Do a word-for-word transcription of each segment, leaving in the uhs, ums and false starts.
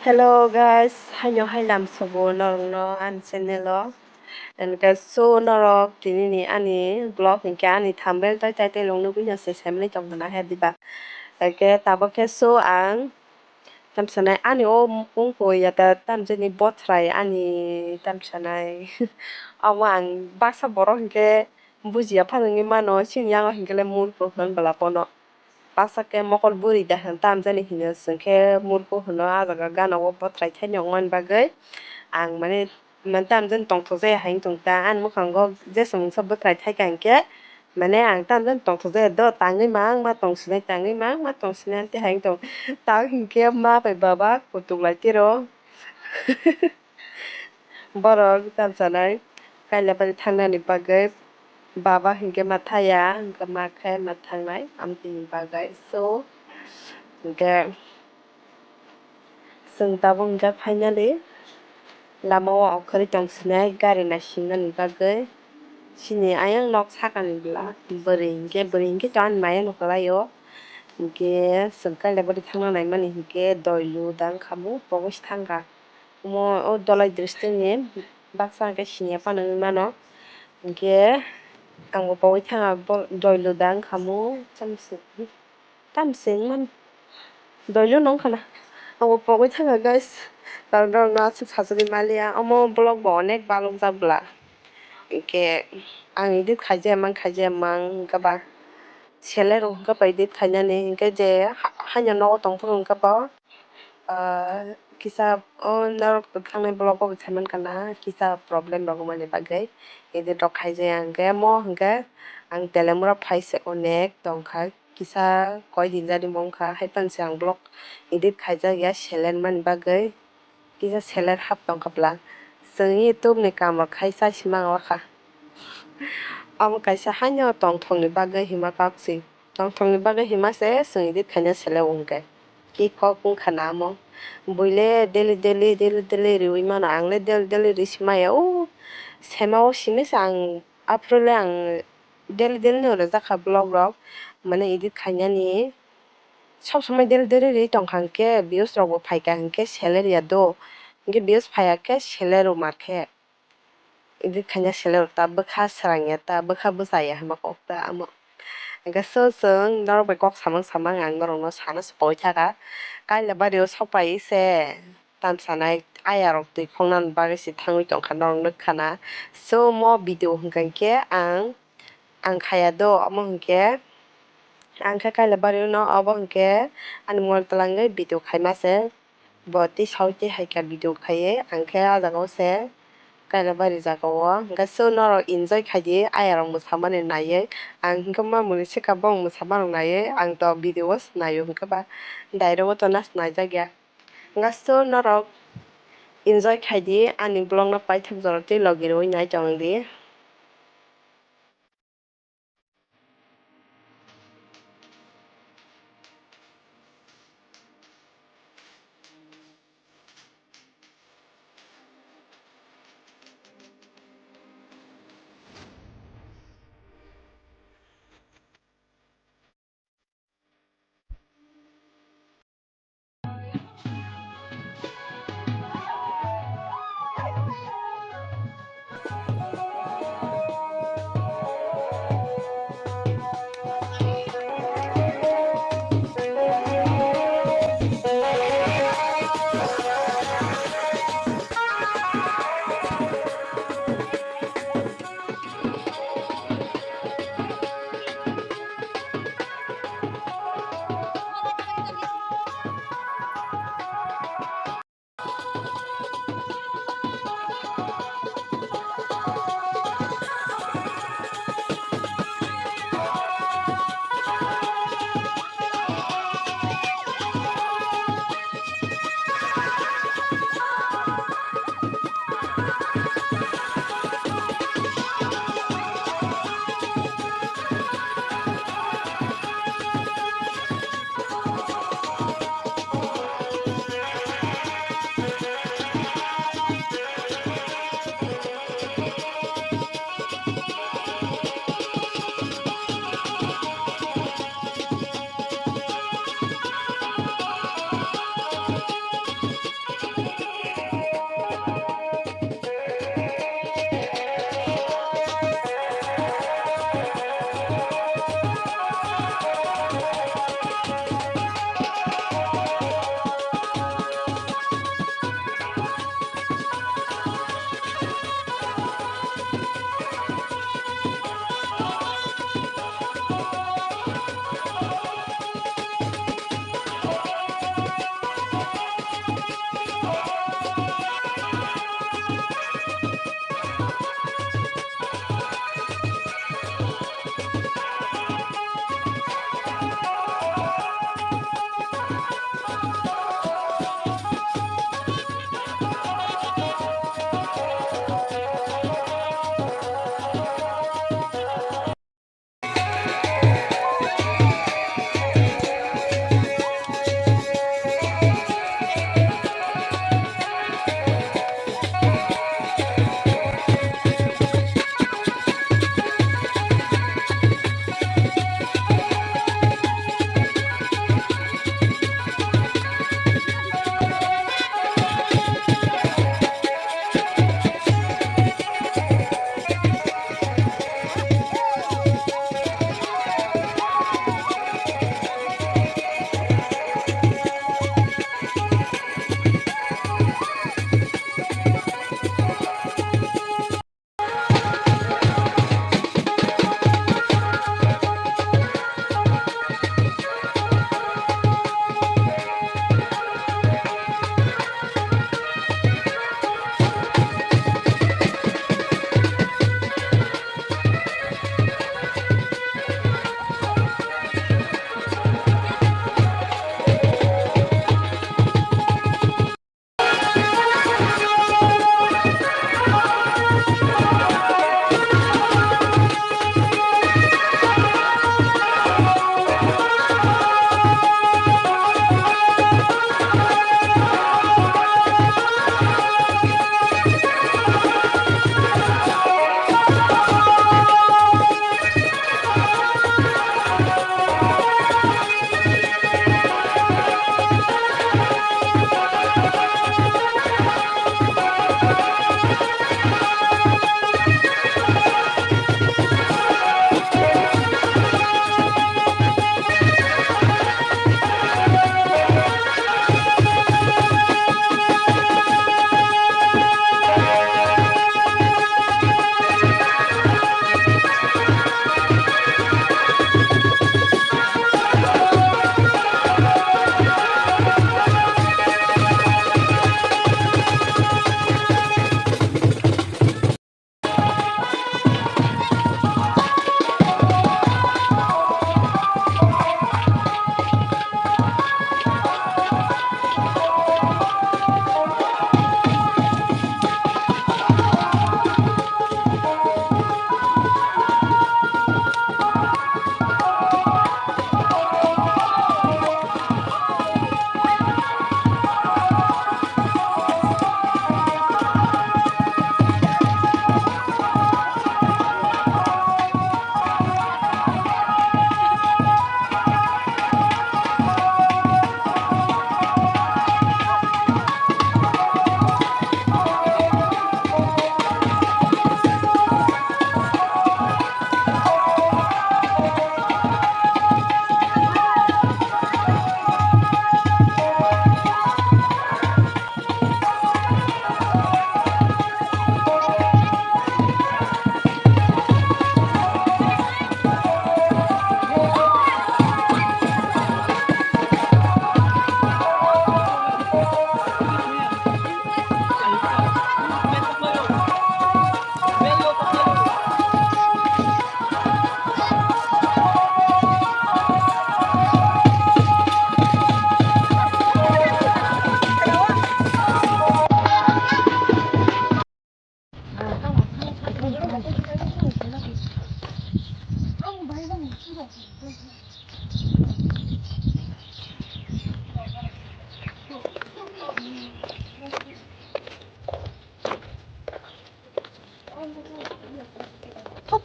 Hello guys, haino hai lam sobo norokno ani channel o. Hwnkhe so norok tini ni ani vlog hwnkhe ani thumbnail tai title rok nugui no se sai manwi tong mano he diba. Hwnkhe tabuk khe so ang tam sanai ani o mung koi ya ta tam jani bothrai ani tam sanai. Omo ang baksa borok hwnkhe bujiya phano wngwi mano, chini yango hwnkhe le murkhu hwn bwla bono. Baksa khe mokol bwrwi da hwn tam jani hino, chwng khe murkhu hwno, ah jaga gana o bothrai thaini wngmani bagwi ang mane, mane tam jani tongthok jaya hai wng tong ta. Ani mwkhango jesa mungsa bothrai thai ka hwnkhe, mane ang tam jani tongthok jaya do, tangwi ma ang ma tong sinai, tangwi ma ang ma tong sinai, tei hai wng tong. Tang hinkhe ma bai baba kutuk lai tiro. Borok tam sanai Kailabari thangnani bagwi baba hinkhe ma thaya, hinkhe ma khe ma thangnai amtwini bagwi. So, hinkhe chwng tabuk hinkhe finally lama o ongkhorwi tong sinai gari naisingnani bagwi. Chini ayang nok sakani bwla bwrwi hinkhe, bwrwi hinkhe to ani maya no kwlai o. Hinkhe chwng Kailabari thangna naimani hinkhe Doilu da wngkha bo, pogwi se thangkha. Omo o Dholai district ni baksa hwnkhe siniya phano wngwi mano. Hinkhe ang bo pogwi thanga bo Doilu da wngkha mo, tamswk, tamswk wngmano. Doilu no wngkha na. Ang bo pogwi thanga guys. Norok no aswk sajagwi maliya. Omo vlog bo onek balokjak bwla. Hinkhe ang edit khaijaya mang khaijaya mang wngkha ba. Selai rok wngkha ba edit khainani. Hinkhe je ha-, haino nogo tongphuru wngkha ba. Ah, kisa o norok thangnai vlog o bo sai mankha na, kisa problem rok wngmani bagwi edit rok khaijaya, hwnkhe mo hwnkhe ang Telemura phai se onek tongkha, kisa koi din jani mo wngkha, haiphano se ang vlog edit khaijak ya seleng mani bagwi, kisa seleng hap tongkha bwla. Chwng YouTube ni kaam rok khai chai si mangwkha. Omo kaisa haino tongthokni bagwi hima kok si. Tongthokni bagwi hima se chwng edit khaina seleng o hwnkhe. Ki kok wngkha na omo. Buile daily, daily, daily, daily riui mano. Ang le daily, daily ri si maya. O sema o simi se ang aphuru le ang daily, daily no rwjak kha vlog rok. Mane edit khainani. Sob somoi daily, daily ri tongkha hwnkhe views rok bo phaikha hwnkhe seleng ya do. Hwnkhe views phaiya khe seleng rw mar khe. Edit khaina seleng ta bwkha srang ya ta, bwkha bwsa ya hwnba kok ta amo. Hwnkhe so chwng norok bai kok samang samang ang norok no sana se poi thaka. Kailabari o sok pai se tam sanai ayarok twi khongnani bagwi se thangwi tongkha norok nukha na. So mo video hwnkha khe ang, ang khaya do omo hwnkhe ang khe Kailabari no obo hwnkhe ani mobile twlangwi video khaima se. Bo tei saui tei hai kha video khaiwi, ang khe ah jaga o se Kailabari jaga o. Hwnkhe so norok enjoy khai di, ayarok mwsamani naiwi. Ang hwnkhe mamoni swkang bong mwsamarok naiwi, ang to video o se naio hwnkhe ba, direct o to nas naijak ya. Hwnkhe so norok enjoy khai di, ani vlog no paithak jora tei logi rwui nai tong di.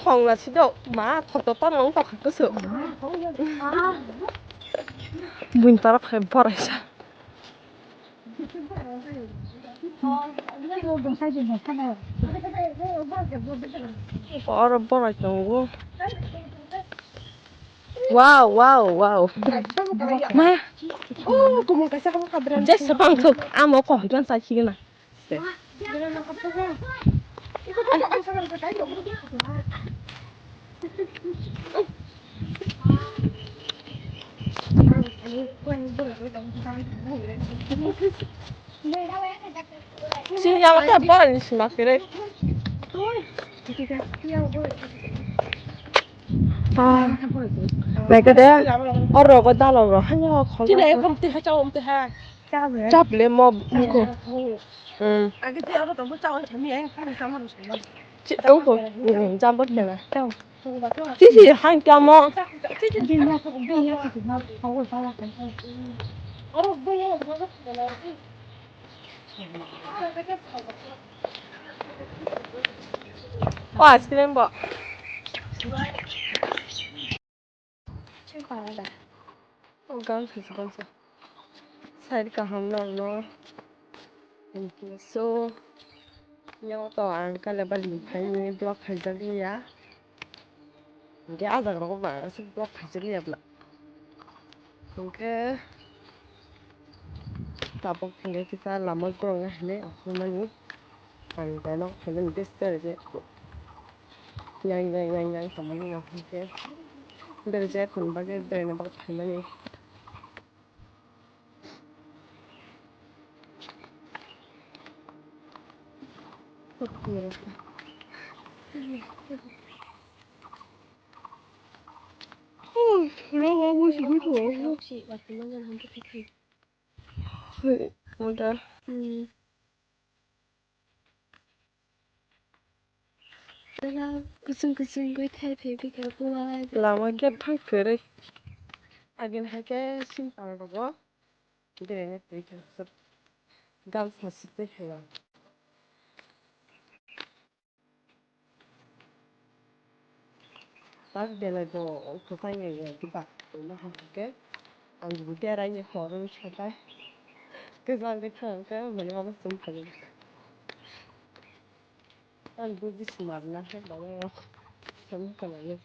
Thongla si do, ma, thok to tamo wng tokha kusu. Buin tara phai boraisa. Oro borai tongo. Wow, wow, wow. Ma. Jesa bang thok, amo ko hiban sa chigna. Sini yang ada apa ni sih mak kiri? Naikade, oro ko dalong ro, hanya ko. Sini yang kamu teh cawam teh. Chap le mo buko. Hmm. Age te aro tongbo chawi thami ai khani samaro songma. Chi tong ko. Hmm, jambot kena. Chi si han kya mo. Aro boya. O ice cream bo. O gang khaisa bangsa. Side kaham no no. Thank you. So, yago to ang kale bali phaini vlog khaijak liya. Hingke ah jaga rogo ba aswk vlog khaijak liya bwla. Hingke tabok hingke kisa lama borok hinui aswk mani. Ang deno khaijak ni besi je. Yang, yang, yang, yang, tongmani no hingke. Bere je tong bagwi, bere no bagwi phaimani. Rogo, rogo, si, si, si. Hey, order. Hmm. Tela kuchung kuchung goi thai phai bikha kuai. Lama khe phai phwrwi. Agini hai khe sim pang rogo. Bini twi khe sir. Gal sa site khe. Tak belai bo kwchang ya ya diba. Ino hwnkhe ang bo berai ni horo sakai. Kwchang khe thang khe mani obo chwng phai. Ang bo bisi marna khe bana. Chwng phai.